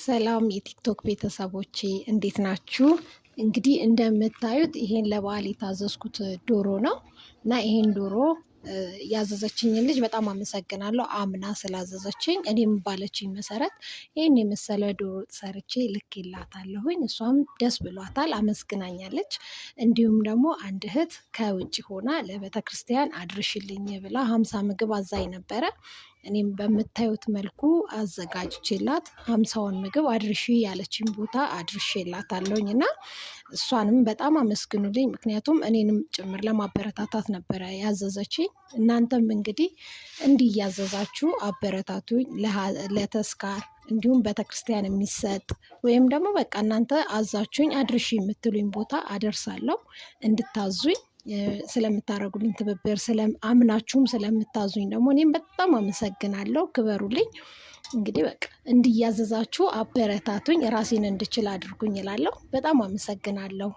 ሰላም የቲክቶክ ቤተሰቦቼ እንዴት ናችሁ? እንግዲህ እንደምታዩት ይሄን ለበዓል የታዘዝኩት ዶሮ ነው እና ይሄን ዶሮ ያዘዘችኝን ልጅ በጣም አመሰግናለሁ። አምና ስላዘዘችኝ እኔም ባለችኝ መሰረት ይህን የመሰለ ዶሮ ሰርቼ ልኬላታለሁኝ። እሷም ደስ ብሏታል፣ አመስግናኛለች። እንዲሁም ደግሞ አንድ እህት ከውጭ ሆና ለቤተ ክርስቲያን አድርሽልኝ ብላ 50 ምግብ አዛኝ ነበረ። እኔም በምታዩት መልኩ አዘጋጅቼላት 50ውን ምግብ አድርሺ ያለችኝ ቦታ አድርሼላታለሁኝ እና እሷንም በጣም አመስግኑልኝ። ምክንያቱም እኔንም ጭምር ለማበረታታት ነበረ ያዘዘችኝ። እናንተም እንግዲህ እንዲህ እያዘዛችሁ አበረታቱኝ። ለተስካር እንዲሁም ቤተክርስቲያን የሚሰጥ ወይም ደግሞ በቃ እናንተ አዛችሁኝ አድርሺ የምትሉኝ ቦታ አደርሳለሁ እንድታዙኝ ስለምታደርጉልኝ ትብብር አምናችሁም ስለምታዙኝ ደግሞ እኔም በጣም አመሰግናለሁ። ክበሩልኝ። እንግዲህ በቃ እንዲያዘዛችሁ አበረታቱኝ፣ ራሴን እንድችል አድርጉኝ እላለሁ። በጣም አመሰግናለሁ።